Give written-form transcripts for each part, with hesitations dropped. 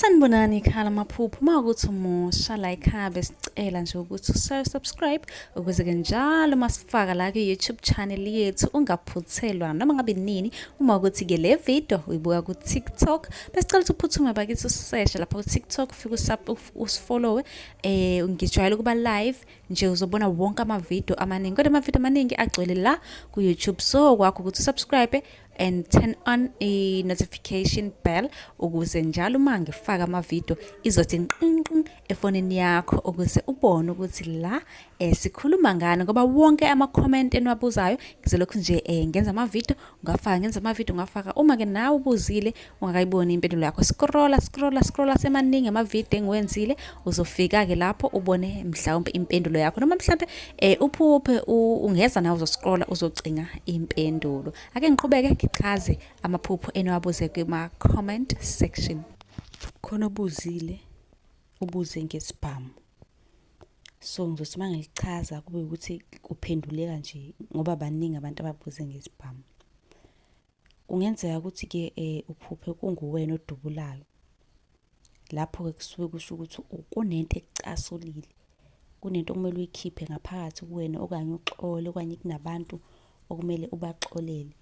Sanibonani ikhala amaphupho uma ukuthi umusha la ekhaya besicela nje ukuthi usubscribe ukuze ke njalo masifaka la ku-YouTube channel yethu ungaphuthelwa noma ngabe nini. Uma ukuthi ke le video uyibuka ku-TikTok, besicela ukuthi uphuthume bakithi useshe lapha ku-TikTok, ufike usifollowe. Ngijwayele ukuba live nje, uzobona wonke amavidiyo amaningi, kodwa amavidiyo amaningi agcwele la ku-YouTube, so kwakho ukuthi usubscribe and turn on i-notification bell ukuze njalo uma ngifaka amavidiyo izothi nqinqin efonini yakho, ukuze ubone ukuthi la sikhuluma ngani, ngoba wonke ama-comment eniwabuzayo ngizolokhu nje ngenza amavidiyo ngafaka, ngenza amavidiyo ngafaka. Uma-ke nawe ubuzile ungakayiboni impendulo yakho, scrolla, scrolla, scrolla, semaningi amavidiyo engiwenzile, uzofika-ke lapho ubone mhlawumbe impendulo yakho, noma mhlawumbe uphuphe ungeza nawe uzoscrolla uzocinga impendulo. Ake ngiqhubeke ngichaze amaphupho eniwabuze kuma-comment section. Khona obuzile, ubuze ngesibhamu. So ngizothi uma ngilichaza kube ukuthi kuphenduleka nje, ngoba baningi abantu ababuze ngesibhamu. Kungenzeka ukuthi-ke uphuphe kunguwena odubulayo. Lapho-ke kusuke kusho ukuthi kunento ekucasulile, kunento okumele uyikhiphe ngaphakathi kuwena, okanye uxole, okanye kunabantu okumele ubaxolele.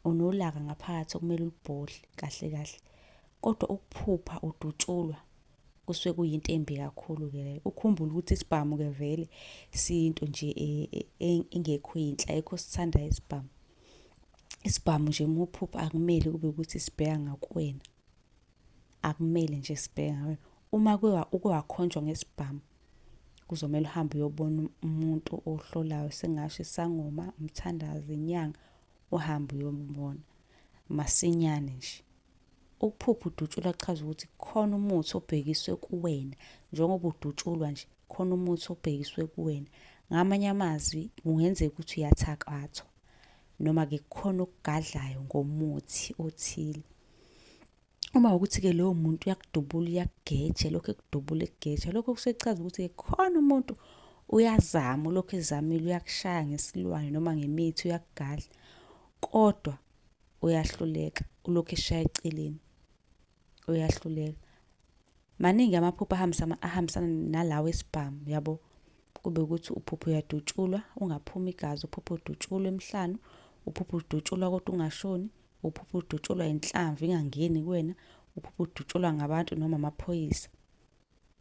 Unolaka ngaphakathi okumele ulubhodle kahle kahle. Kodwa ukuphupha udutshulwa kusuke kuyinto embi kakhulu-ke leyo. Ukhumbule ukuthi isibhamu-ke vele siyinto nje engekho yinhle, ayikho osithandayo isibhamu. Isibhamu nje uma uphupha akumele kube ukuthi sibheka ngakuwena. Akumele nje sibheke ngakuwena. Uma uke wakhonjwa ngesibhamu, kuzomele uhambe uyobona umuntu ohlolayo, sengasho isangoma, umthandazi, inyanga, uhambe uyombona masinyane nje. Ukuphupha udutshulwa kuchaza ukuthi khona umuthi obhekiswe kuwena, njengoba udutshulwa nje khona umuthi obhekiswe kuwena. Ngamanye amazwi kungenzeka ukuthi uyathakathwa, noma-ke kukhona okugadlayo ngomuthi othile. Uma ukuthi-ke loyo muntu uyakudubula, uyakugeja, lokhu ekudubula ekugeja, lokho kusuke kuchaza ukuthi-ke khona umuntu uyazama, ulokhu ezamile, uyakushaya ngesilwane noma ngemithi, uyakugadla, kodwa uyahluleka, ulokhu eshaya eceleni, uyahluleka. Maningi amaphupho ahambisana nalawo esibhamu, yabo. Kube ukuthi uphupha uyadutshulwa, ungaphumi igazi, uphupha udutshulwa emhlane, uphupha udutshulwa kodwa ungashoni, uphupha udutshulwa inhlamvu ingangeni kuwena, uphupha udutshulwa ngabantu noma amaphoyisa.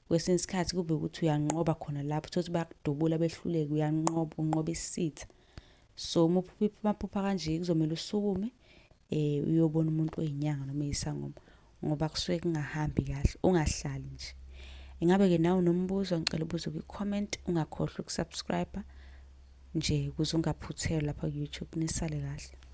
Kwesinye isikhathi kube ukuthi uyanqoba khona lapho, uthole ukuthi bayakudubula behluleke, uyanqoba, unqoba isitha. So uma uphupha amaphupho akanje kuzomele usukume uyobona umuntu oyinyanga noma eyisangoma, ngoba kusuke kungahambi kahle, ungahlali nje. Ingabe-ke nawe unombuzo, ngicela ubuze kwi-comment, ungakhohlwa ukusubscribe nje ukuze ungaphuthelwa lapha ku-YouTube. Nisale kahle.